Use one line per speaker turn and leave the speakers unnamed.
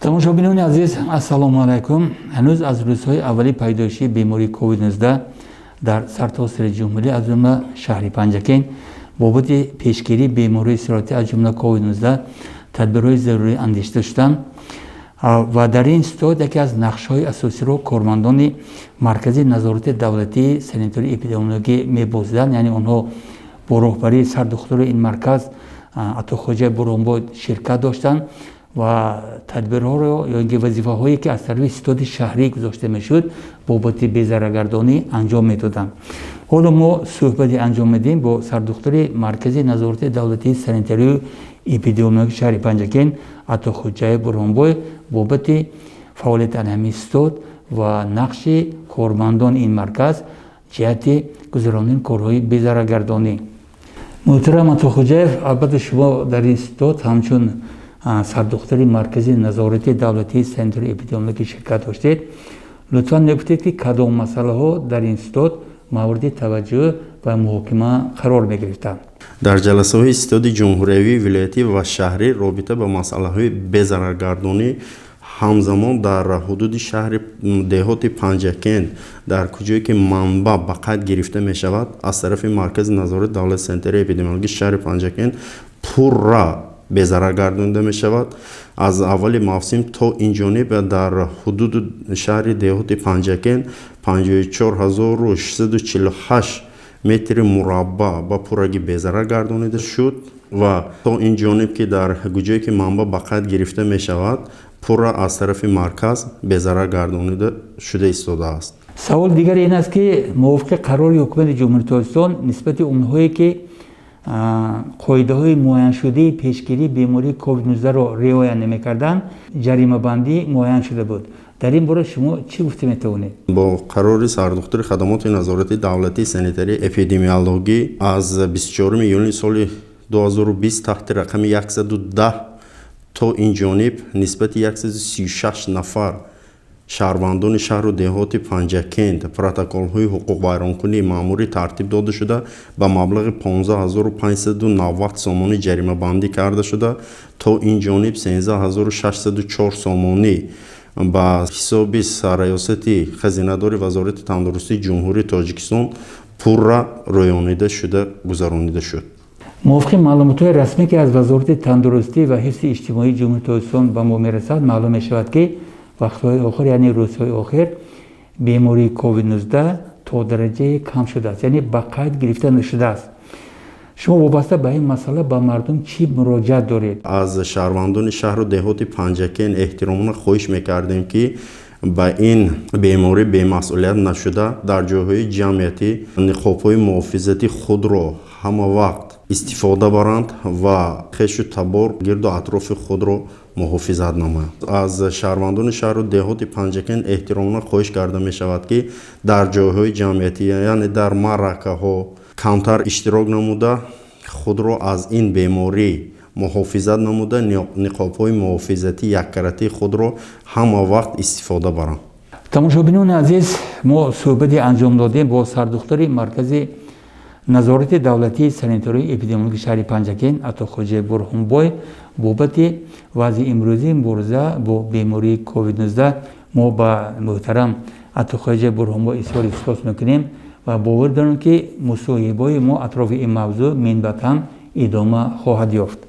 Тамошобинони азиз, ассалому алайкум. Ҳанӯз аз рӯзҳои аввали пайдоиши бемории COVID-19 дар сартосари ҷумҳурӣ, аз ҷумла шаҳри Панҷакент, бобати пешгирии бемории сироятӣ, аз ҷумла COVID-19, тадбирҳои зарурӣ андешида шуданд ва дар ин ситод яке аз нақшҳои асосиро кормандони Маркази назорати давлатии санитарию эпидемиологӣ мебозиданд, яъне онҳо бо роҳбарии сардухтури ин марказ Атохоҷа Бурҳонбой ширкат доштанд ва тадбирҳоро ё ин ки вазифаҳое, ки аз тарафи ситоди шаҳрӣ гузошта мешуд, бобати безараргардонӣ анҷом медоданд. Ҳоло мо суҳбате анҷом медиҳем бо сардухтури Маркази назорати давлатии санитарию эпидемиологии шаҳри Панҷакент Атохоҷаев Бурҳонбой бобати фаъолияти ҳамин ситод ва нақши кормандони ин марказ ҷиҳати гузаронидани корҳои безараргардонӣ. Муҳтарам Атохоҷаев, албатта, шумо дар ин ситод ҳамчун сардухтури Маркази назорати давлатии санитарию эпидемиологӣ ширкат доштед. Лутфан мегуфтед, ки кадом масъалаҳо дар ин ситод мавриди таваҷҷӯҳ ва муҳокима қарор мегирифтанд?
Дар ҷаласаҳои ситоди ҷумҳуриявӣ, вилоятӣ ва шаҳрӣ робита ба масъалаҳои безараргардонӣ, ҳамзамон дар ҳудуди шаҳри деҳоти Панҷакент, дар куҷое ки манбаъ ба қайд гирифта мешавад, аз тарафи Маркази назорати давлати санитарии эпидемиологии шаҳри Панҷакент пурра безарар гардонида мешавад. Аз аввали мавсим то ин ҷониб дар ҳудуди шаҳри деҳоти Панҷакент 54 648 метри мураббаъ ба пуррагӣ безарар гардонида шуд ва то ин ҷониб, ки дар куҷое ки манбаъ ба қайд гирифта мешавад, пурра аз тарафи марказ безарар гардонида шуда истодааст.
Савол дигар ин аст, ки мувофиқи қарори Ҳукумати Ҷумҳурии Тоҷикистон нисбати онҳое, ки қоидаҳои муайяншудаи пешгирии бемории COVID-19-ро риоя намекарданд, ҷаримабандӣ муайян шуда буд. Дар ин бора шумо чӣ гуфта метавонед?
Бо қарори сардухтури хадамоти назоратии давлатии санитарии эпидемиологӣ аз 24 июни соли 2020 таҳти рақами 110 то ин ҷониб нисбати 136 нафар шаҳрвандони шаҳру деҳоти Панҷакент протоколҳои ҳуқуқвайронкунии маъмурӣ тартиб дода шуда, ба маблағи 15 590 сомонӣ ҷаримабандӣ карда шуда, то ин ҷониб 13 604 сомонӣ ба ҳисоби Сарраёсати хазинадори Вазорати тандурустии Ҷумҳурии Тоҷикистон пурра рӯёнида шуда гузаронида шуд.
Мувофиқи маълумотҳои расмӣ, ки аз Вазорати тандурустӣ ва ҳифзи иҷтимоии Ҷумҳурии Тоҷикистон ба мо мерасад, маълум мешавад, ки вақтҳои охир, яъне рӯзҳои охир, бемории COVID-19 то дараҷае кам шудааст, яъне ба қайд гирифта нашудааст. Шумо вобаста ба ин масъала ба мардум чӣ муроҷиат доред?
Аз шаҳрвандони шаҳру деҳоти Панҷакент эҳтиромона хоҳиш мекардем, ки ба ин беморӣ бемасъулият нашуда, дар ҷойҳои ҷамъиятӣ ниқобҳои муҳофизатии худро ҳама вақт истифода баранд ва хешу табор, гирду атрофи худро муҳофизат намоянд. Аз шаҳрвандони шаҳру деҳоти Панҷакент эҳтиромона хоҳиш карда мешавад, ки дар ҷойҳои ҷамъиятӣ, яъне дар маъракаҳо камтар иштирок намуда, худро аз ин беморӣ муҳофизат намуда, ниқобҳои муҳофизатии яккаратии худро ҳама вақт истифода баранд.
Тамошобинони азиз, мо суҳбате анҷом додем бо сардухтури Маркази назорати давлатии санитарии эпидемиологии шаҳри Панҷакент Атохоҷа Бурҳонбой бобати вазъи имрӯзии мубориза бо бемории COVID-19. Мо ба муҳтарам Атохоҷа Бурҳонбой изҳори сипос мекунем ва бовар дорем, ки мусоҳибаҳои мо атрофи ин мавзӯъ минбаъд ҳам идома хоҳад ёфт.